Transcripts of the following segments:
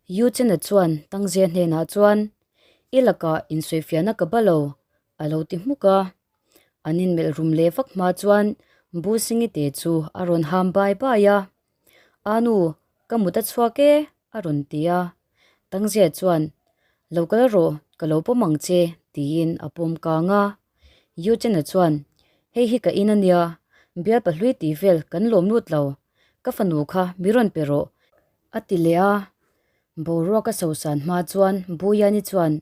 Yu Chen-a chuan Tangzia hnenah chuan, I lakah insawifiahna ka ba lo, a lo ti hmuk a. An inmelh rum leh vak hma chuan Bu Singi te chu a rawn ham bai bai a. A nu, ka mut a chhuak e, a rawn ti a. Tangzia chuan, Lo kal rawh, ka lo pawm ang che, tiin a pawm kang a. Yu Chen-a chuan, Hei hi ka in a nia, bial pahlui tih vel kan lawm lut lo, ka fanu kha mi rawn pe rawh, a ti leh a. Boruak a sosan hma chuan Buyani chuan,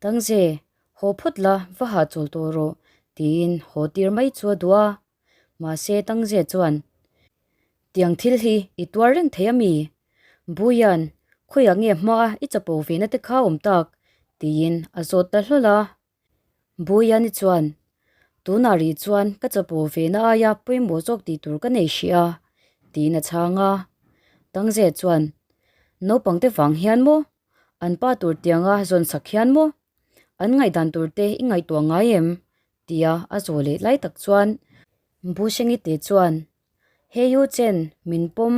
Tangze, haw phawt la, va hahchawl tawh rawh, tiin haw tir mai chu a duh a. Mahse Tangze chuan, Tiang thil hi i tuar reng thei a mi? Buyan, khawiah nge hmaa i chapo ve na te kha awm tak? tiin a zawt ta hlawl a. Buyani chuan, Tunah rih chuan ka chapo ve na aia pawimawh zawk tih tur ka nei hrih a, tiin a chhang a. Tangze chuan, Naupangte vang hian maw? An pa tur tianga zawn sak hian maw? An ngaihdan tur te i ngaihtuah ngai em? Tia a zawh leh lai tak chuan Buhrengi te chuan, He Yu Chen, min pawm,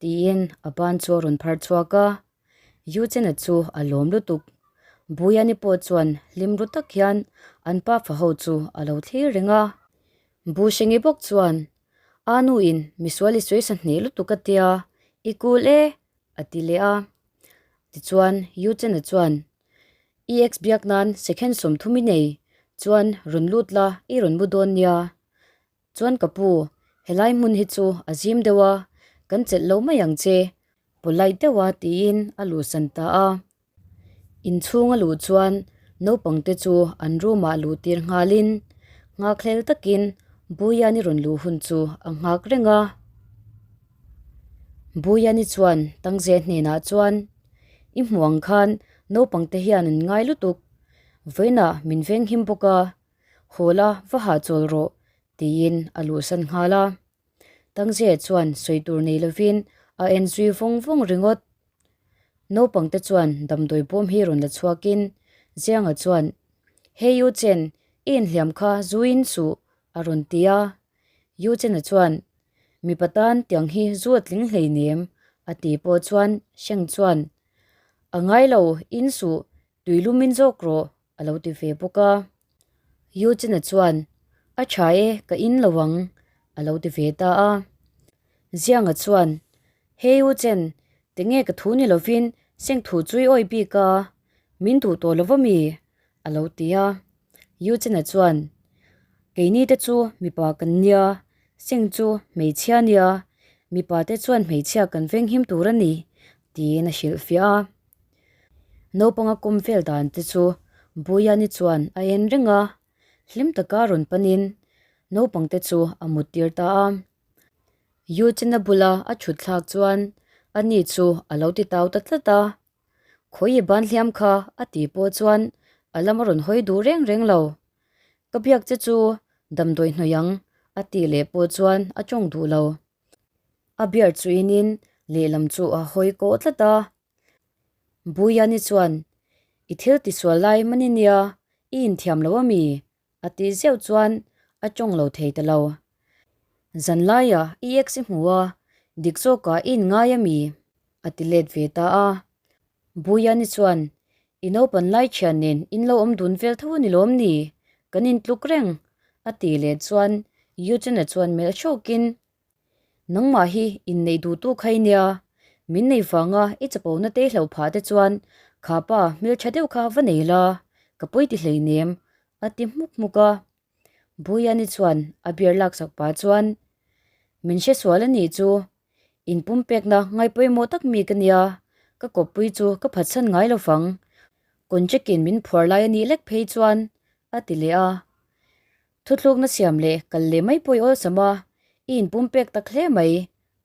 tiin a ban chu a rawn phar chhuak a. Yu Chen-a chu a lawm lutuk. Buyani pawh chuan hlim ru tak hian an pa fa ho chu a lo thlir reng a. Buhrengi bawk chuan, A nuin misual i sawi sa hneh lutuk a tia, i kul e, a ti leh a. Tichuan Yu Chen-a chuan, EX biak nan second 30 i nei, chuan rawn lut la i rawn mu dawn nia. Chuan ka pu, helai hmun hi chu a zim deuh a, kan chelh lo mai ang che, polite deuh a tiin a luhsan ta a. Inchhung a luh chuan naupangte chu an room ah luh tir nghalin nghakhlel takin Buyani rawn luh hun chu a nghak reng a. Buyani chuan Tangze hnenah chuan, I hmuh ang khan naupangte hian an ngai lutuk, vawiinah min venghim bawk a, haw la va hahchawl rawh tiin a luhsan nghal a. Tangze chuan sawi tur nei lovin a en zui vawng vawng ringawt. Naupangte chuan damdawi bawm hi rawn la chhuakin Zianga chuan, Hey Yu Chen, i inhliam kha zu in suh, a rawn ti a. Yu Chen-a chuan, Mipa tan tiang hi zu a tling hleinem, a ti pawh chuan Sheng chuan, A ngai lo, in suh, tui lum in zawk rawh, a lo ti ve bawk a. Yu Chen-a chuan, A tha e, ka in lo ang, a lo ti ve ta a. Zianga chuan, Hey Yu Chen, tinge ka thu ni lovin seng thu chu i awi bik a, min duh tawh lo va mi? a lo ti a. Yu Chen-a chuan, Keini te chu mipa kan nia, seng chu hmeichhia nia, mipa te chuan hmeichhia kan venghim tur a ni, tiin a hrilhfiah a. Naupanga kawm vel dan te chu Buyani chuan a en reng a, hlim taka rawn panin naupangte chu a mut tir ta a. Yu Chen-a bula a thut thlak chuan ani chu a lo ti tau ta tlat a. Khawi i ban hliam kha a ti pawh chuan a lam a rawn hawi duh reng reng lo. Ka biak che chu damdawi hnawih ang a tih leh pawh chuan a tawng duh lo. A beer chu inin lehlam chu a hawi kawh tlat a. Buyani chuan, I thil tisual lai mani nia, i inthiam lo ami? A ti zeuh chuan a tawng lo thei ta lo. Zan laia i ex i hmu a, dik zawkah i inngai ami? A ti let ve ta a. Buyani chuan, I naupan lai thian nen in lo awm dun vel tho a ni lawm ni? Kan intluk reng, a ti leh chuan Eugene-a chuan melh hrawkin, Nangmah hi inneih duhtu kha i nia, min nei vanga i chapona te hloh phah te chuan kha pa hmeltha deuh kha va nei la, ka pawi ti hleinem, a ti hmuk hmuk a. Buyani chuan a beer laksak pah chuan, Min hre sual a nih chu, in pumpekna ngaipawimawh tak mi ka nia, ka kawppui chu ka phatsan ngai lo vang, contract in min phuar lai a nih lek phei chuan, a ti leh a. Thuthlukna siam leh kal leh mai pawh i awlsam a, i inpum pek tak hle mai,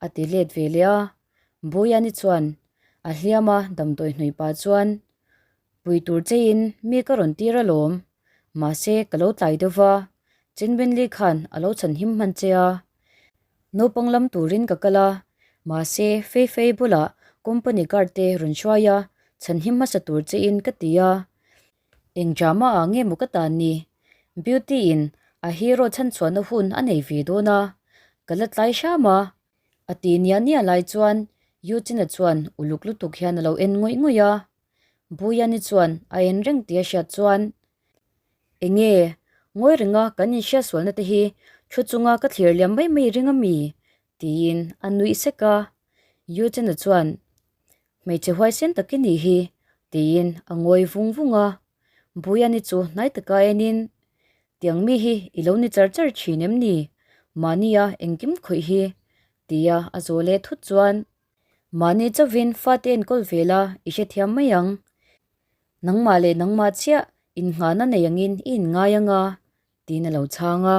a ti let ve leh a. Buyani chuan a hliam a damdawi hnawih pah chuan, Pui tur cheiin mi ka rawn tir alawm, mahse ka lo tlai deuh va, Chenwenli khan a lo chhan him hman che a. Naupang lam turin ka kal a, mahse Fei Fei bulah company guard te rawn hruai a, chhan him hmasa tur cheiin ka ti a. Eng drama ah nge maw ka tan ni? Beauty in a hero chhanchhuahna hun a nei ve dawn a, ka la tlai hram a, a ti niah niah lai chuan Eugene-a chuan uluk lutuk hian a lo en ngawih ngawih a. Buyani chuan a en reng tih a hriat chuan, Enge, ngawi renga kan inhriatsualna te hi thu chunga ka thlir liam mai mai ring a mi? tiin a nuih sek a. Eugene-a chuan, Hmeichhe huaisen tak i nih hi, tiin a ngawi vung vung a. Buyani chu hnai taka enin, Tiang mi hi i lo ni char char thin em ni? Mahnia engkim khawih hi, tia a zawh leh thut chuan, Mahni chauhin fate enkawl ve la, i hrethiam mai ang. Nangmah leh nangmah chiah innghahna nei angin i inngai ang a, tiin a lo chhang a.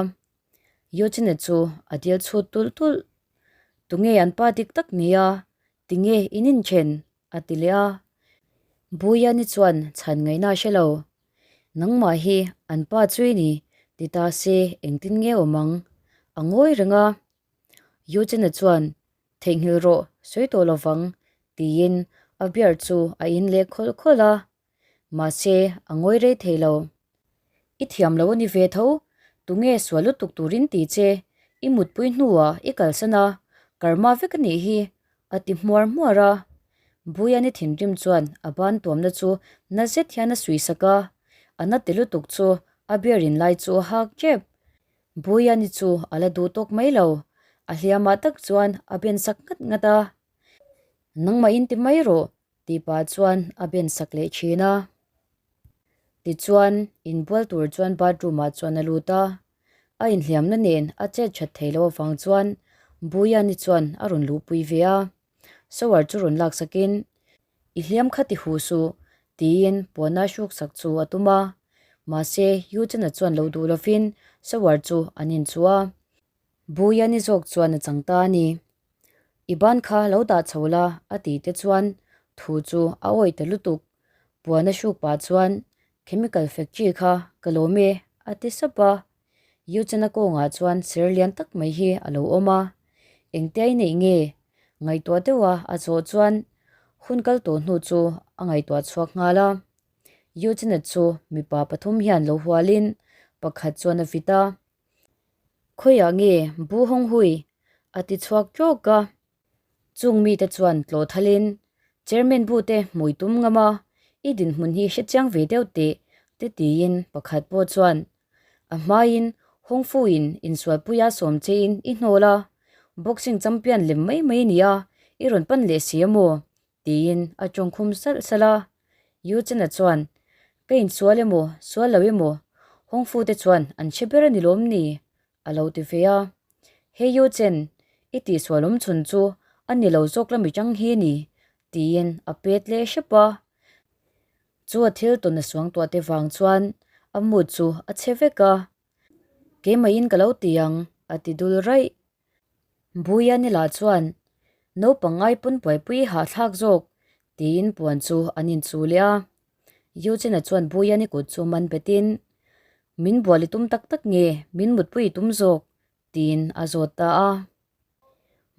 Yochina chu a dil chhut tulh tulh. Tunge an pa dik tak ni a, tinge in inthen? a ti leh a. Buyani chuan chhan ngaihna a hre lo. Nangmah hi an pa chu i ni, ti ta se engtin nge awm ang? A ngawi reng a. Yochina chuan Theihnghilh rawh, sawi tawh lovang, tiin a beer chu a in leh khawlh khawlh a. Mahse, a ngawi rei thei lo. I thiam lo a ni ve tho, tunge sual lutuk turin ti che, i mutpui hnuah i kalsan a, karma vek a nih hi, a ti hmuar hmuar a. Buyani thinrim chuan a ban tuamna chu na zet hian a suisak a, a na ti lutuk chu a beer in lai chu a hak tep. Buyani chu a la duh tawk mai lo, a hliamah tak chuan a ben sak ngat ngat a. Nangmah in ti mai rawh, tih pah chuan a ben sak leh thin a. Tichuan, inbual tur chuan bathroom ah chuan a lut a. A inhliamna nen a chet that thei lo avang chuan Buyani chuan a rawn luhpui ve a. Shower chu rawn lak sakin, I hliam kha ti huh suh, tiin puana hruk sak chu a tum a. Mahse, Eugene-a chuan lo duh lovin shower chu an inchuh a. Buyani zawk chuan a chang ta a ni. I ban kha lo dah chho la, a tih te chuan thu chu a awih ta lutuk. Puana hruk pah chuan, Chemical factory kha ka lawm e, a ti sap a. Yuchana kawngah chuan ser lian tak mai hi a lo awm a, engtia i neih nge? Ngaihtuah deuha a zawh chuan hun kal tawh hnu chu a ngaihtuah chhuak nghal a. Yuchana chu mipa pathum hian lo hualin pakhat chuan a vit a, Khawiah nge Bu Hawng Hui? a ti chhuak tawk a. Chung mite chuan tlawh thalin, Chairman bute hmui tum ngam a, i dinhmun hi hre chiang ve deuh teh, ti tiin pakhat pawh chuan, A hmaiin Hawngfuin insualpuia sawm chein i hnawl a, boxing champion lem mai mai nia, i rawn pan leh si a maw? tiin a tawngkhum salh salh a. Yuchena chuan, Ka insual emaw, sual lo emaw, Hawngfute chuan an hre ber a ni lawm ni? A lo ti ve a, He Yu Chen, i tihsual awm chhun chu a ni lo zawk la mi chang hi ni, tiin a pet leh hrep a. Chu a thil tawn a suangtuah te vang chuan a mood chu a chhe vek a. Keimah-in ka lo ti ang, a ti dul raih. Buia ni lah chuan, Naupang ngai pawn buaipui i hahthlak zawk, tiin puan chu an inchu leh a. Eugene-a chuan Buyani kut chu man betin, Min bual i tum tak tak nge, min mutpui i tum zawk? tiin a zawt ta a.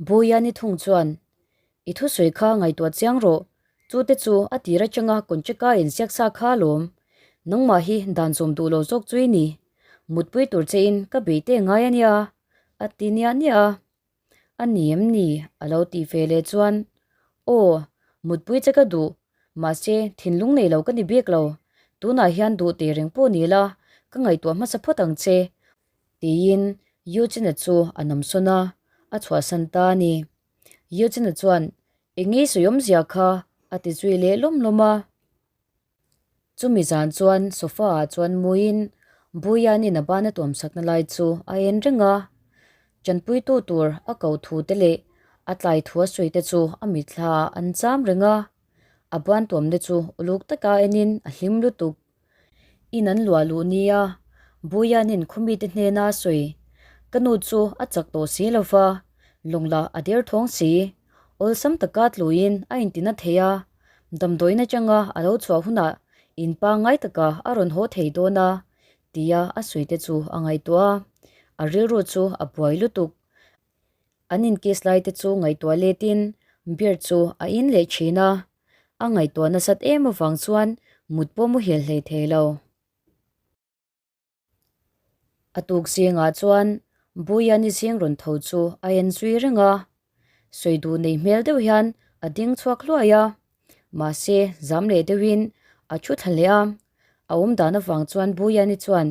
Buyani thung chuan, I thusawi kha ngaihtuah chiang rawh, chu te chu a tir atanga contract-a inziak sa kha alawm. Nangmah hi dan zawm duh lo zawk chu i ni. Mutpui tur chein ka bei te ngai a nia, a ti niah niah a. A ni em ni? A lo tih ve leh chuan, Aw, mutpui che ka duh, mahse thinlung nei lo ka ni bik lo. Tunah hian duh teh reng pawh ni la, ka ngaihtuah hmasa phawt ang che, tiin Eugene-a chu a namsawn a, a chhuahsan ta a ni. Eugene-a chuan, Eng nge sawi awmzia kha? a ti zui leh lawm lawm a. Chumi zan chuan sofa ah chuan muin Buianin a ban a tuamsakna lai chu a en reng a, tanpuitu tur a ko thu te leh a tlai thu a sawi te chu a mitthla ah an cham reng a, a ban tuamna chu uluk taka enin a hlim lutuk. In an luah luh nia Buianin khawmite hnena a sawi, Ka nu chu a chak tawh si lo va, lawng lah a derthawng si. Awlsam taka tluin a intina thei a, damdawiin atanga a lo chhuah hunah in pangngai taka a rawn haw thei dawn a, tia a sawi te chu a ngaihtuah a, a rilru chu a buai lutuk. An inkiss lai te chu ngaihtuah letin beer chu a in leh thin a, a ngaihtuah nasat em avang chuan mut pawh muhil hlei thei lo. A tuk zingah chuan Buyani zing rawn tho chu a en zui reng a, sawi duh nei hmel deuh hian A ding chhuak hluai a, mahse zam leh deuhin a thu thla leh a. A awm dan avang chuan Buyani chuan,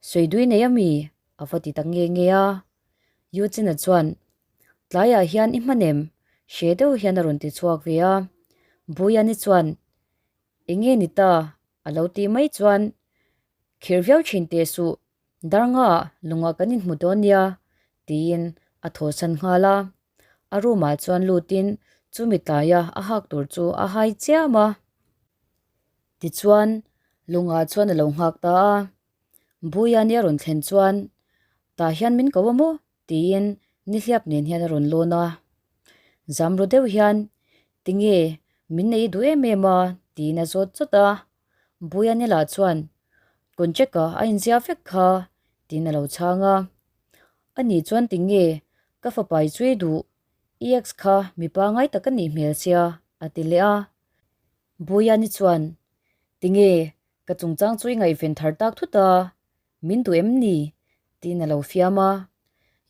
Sawi dui nei a mi? a va ti ta nge nge a. Yuchina chuan, Tlaiah hian i hman em? Hre deuh hian a rawn ti chhuak ve a. Buyani chuan, Enge ni ta? A lo tih mai chuan, Khirh viau thin teh suh, Darngaah lungah kan inhmu dawn nia, tiin a thawhsan nghal a. A room ah chuan lutin chumi tlaia a hak tur chu a hai chiam a. Tichuan, lungah chuan a lo nghak ta a. Buiani a rawn thlen chuan, Tah hian min ko a maw? tiin nihliap nen hian a rawn lawn a. Zam ru deuh hian, Tinge, min nei duh em em a? tiin a zawt chawt a. Buiani lah chuan, Contract ah a inzia vek kha, tiin a lo chhang a. Ani chuan tinge, ka fapa i chui duh, i ex kha mipa ngai tak a nih hmel sia, a ti leh a. Buiani chuan, Tinge, ka chungchang chu i ngaihven thar tak thut a, Min duh em ni? tiin a lo fiam a.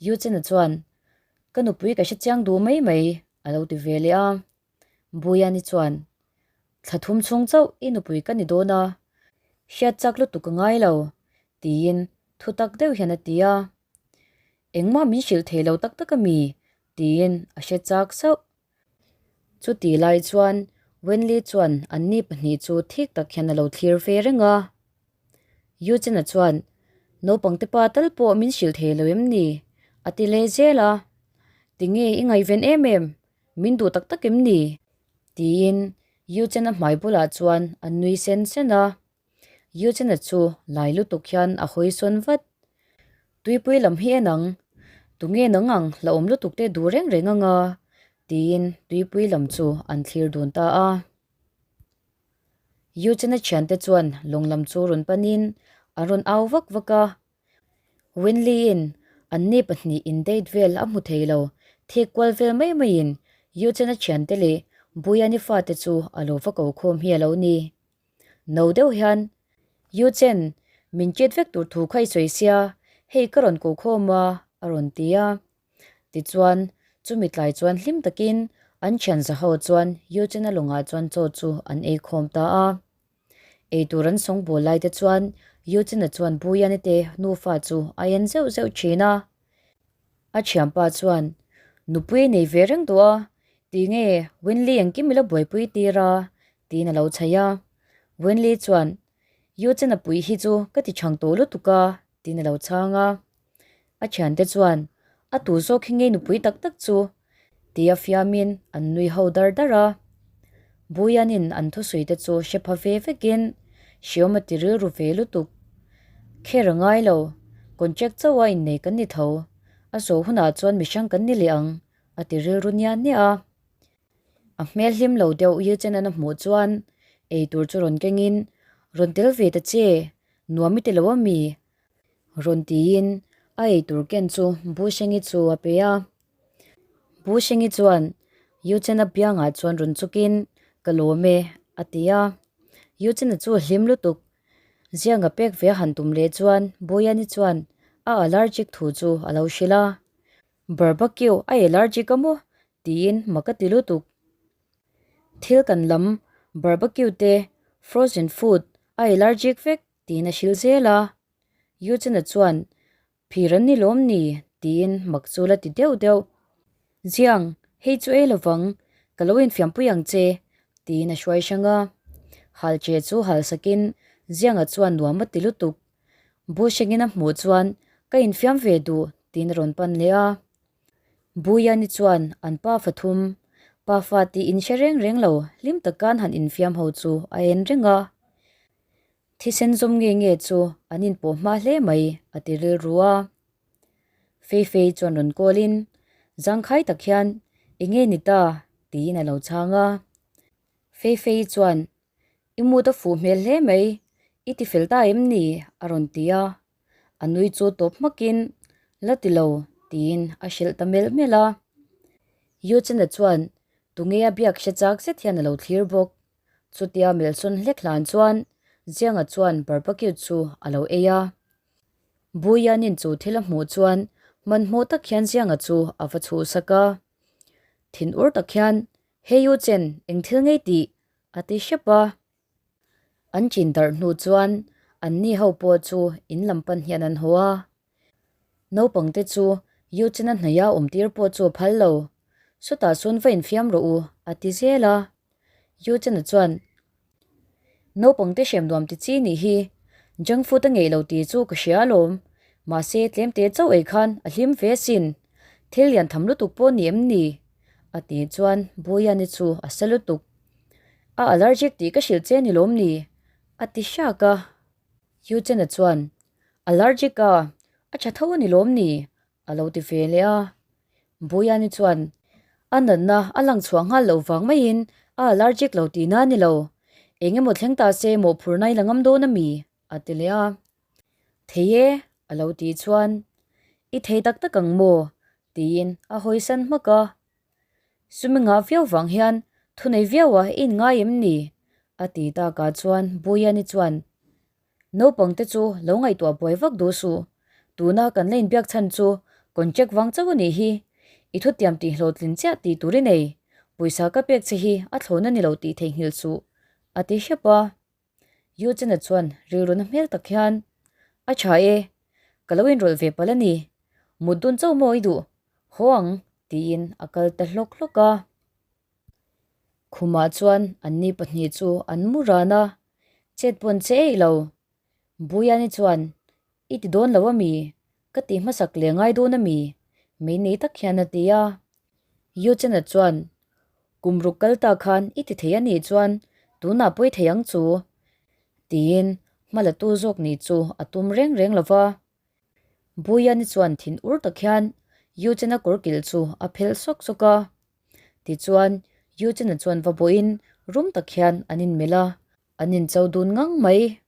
Yuchena chuan, Ka nupui ka hre chiang duh mai mai, a lo ti ve leh a. Buyani chuan, Thla thum chhung chauh i nupui ka ni dawn a, hriat chak lutuk ka ngai lo, tiin thu tak deuh hian a ti a. Engmah min hrilh thei lo tak tak a mi? tiin a hre chak sauh. Chuti lai chuan Wenli chuan anni pahnih chu thik tak hian a lo thlir ve reng a. Yuchena chuan, Naupangte pa tal pawh min hrilh thei lo em ni? a ti leh zel a. Tinge i ngaihven em em? Min duh tak tak em ni? tiin Yuchena hmai bulah chuan a nui sen sen a. Yuchena chu lai lutuk hian a hawi sawn vat. Tuipui lam hi en ang, tunge nang ang hlauhawm lutuk te duh reng reng anga? tiin tuipui lam chu an thlir dun ta a. Yuchena thiante chuan lawng lam chu rawn panin an rawn au vak vak a. Winley-in anni pahnih in date vel a hmu thei lo, thik kual vel mai maiin Yuchena thiante leh Buyani fate chu a lo va ko khawm hi a lo ni. No deuh hian, Yu Chen, min chet vek tur thu kha i sawi sia, hei ka rawn ko khawm a, a rawn ti a. Tichuan, chumi tlai chuan hlim takin an thian za ho chuan Yu Chen-a lawngah chuan chaw chu an ei khawm ta a. Ei tur an sawng bawl lai te chuan Yu Chen-a chuan Buyani te nufa chu a en zeuh zeuh thin a. A thianpa chuan, Nupui nei ve reng duh a, tinge Winley engkim i la buaipui tir a? tiin a lo chhaih a. Winley chuan, Yuchen a pui hi chu ka ti chhang tawh lutuk a, tiin a lo chhang a. A thiante chuan, A tu zawk hi ngei nupui tak tak chu? tia fiamin an nui ho dar dar a. Buianin an thusawi te chu hre pha ve vekin hriawm a ti rilru ve lutuk. Kher a ngai lo, contract chauha innei kan ni tho, a zawh hunah chuan mihrang kan ni leh ang, a ti rilru nia nia a. A hmel hlim lo deuh Yilchen-an a hmuh chuan ei tur chu rawn kengin, Rawn tel ve ta che, nuam i ti lo a mi? Rawn tiin a ei tur ken chu Buhsengi chu a pe a. Buhsengi chuan Yuchena biangah chuan rawn chukin, Ka lawm e, a ti a. Yuchena chu a hlim lutuk. Zianga pek ve a han tum leh chuan Buyani chuan a allergic thu chu a lo hrilh a. Barbecue a allergic a maw? tiin mak a ti lutuk. Thil kan lam barbecue te, frozen food a allergic vek tiin a hrilh zel a. Yuchena chuan Phir an ni lawm ni? tiin mak chu la ti deuh deuh. Ziang, hei chu ei lovang, ka lo infiampui ang che, tiin a hruai hrang a. Hal che chu hal sakin Zianga chuan nuam a ti lutuk. Bushengin a hmuh chuan ka infiam ve duh, tiin a rawn pan leh a. Buyani chuan an pa fathum, pa fa tih inhre reng reng lo, hlim takan han infiam ho chu a en reng a. Thisen zawm nge nge chu an inpawh hma hle mai, a ti rilru a. Feifei chuan rawn kawlin, Zangkhai tak hian eng nge ni ta? tiin a lo chhang a. Feifei chuan, I mut a fuh hmel hle mai, i ti fel ta em ni? a rawn ti a. A nui chu tawp hmakin, La ti lo, tiin a hrilh ta melh melh a. Yuchena chuan tunge a biak hre chak zet hian a lo thlir bawk. Chutia Melson hlek hlan chuan Zianga chuan barbecue chu a lo ei a. Buianin chu thil a hmuh chuan hmanhmawh tak hian Zianga chu a va chhuhsak a. Thin ur tak hian. Hey U Chen, eng thil ngei tih? a ti hrep a. An chin darh hnu chuan anni ho pawh chu in lam pan hian an haw a. Naupangte chu U Chen-a hnaih a awm tir pawh chu a phal lo. Sawtah sawn va infiam rawh u, a ti zel a. U Chen-a chuan, Naupangte hrem nuam ti chi nih hi, junk food a ngeih lo tih chu ka hria alawm. Mahse, tlemte chauh ei khan a hlim ve asin. Thil lian tham lutuk pawh ni em ni? A tih chuan Buyani chu a sa lutuk. A allergic tih ka hrilh che ni lawm ni? A ti hrak a. U Chen-a chuan, Allergic a, a tha tho a ni lawm ni? A lo ti ve leh a. Buyani chuan, A natna a lang chhuah nghal loh vang maiin a allergic lo tihna a ni lo. Eng emaw thleng ta se mawhphurhna i la ngam dawn a mi? A ti leh a. Thei e, a lo tih chuan, I thei tak tak ang maw? tiin a hawisan hmak a. Sumi ngah viau vang hian thunei viau a i inngai em ni? a ti takah chuan Buyani chuan, Naupangte chu lo ngaihtuah buai vak duh suh. Tuna kan la inbiak chhan chu contract vang chauh a nih hi. I thutiam tih hlawhtlin chiah tih tur i nei. Pawisa ka pek che hi a thlawhna ni lo tih theihnghilh suh, a ti hrep a. Yuchena chuan rilruna hmel tak hian, A tha e, ka lo inrawlh ve palh a ni. Mut dun chauh maw i duh? Haw ang, tiin a kal ta hlawk hlawk a. Khumah chuan anni pahnih chu an mu ran a, chet pawn che eih lo. Buyani chuan, I ti dawn lo a mi? Ka ti hmasak leh ngai dawn a mi? Mei nei tak hian a ti a. Yuchena chuan, Kum ruk kal ta khan i ti thei a nih chuan tunah pawi thei ang chu, tiin hma la tu zawk nih chu a tum reng reng lo va. Buyani chuan thin ur tak hian Yuchena kawr kilh chu a phelh sawk sawk a. Tichuan, Yuchena chuan va bawhin rum tak hian an inmelh a, an incho dun ngang mai.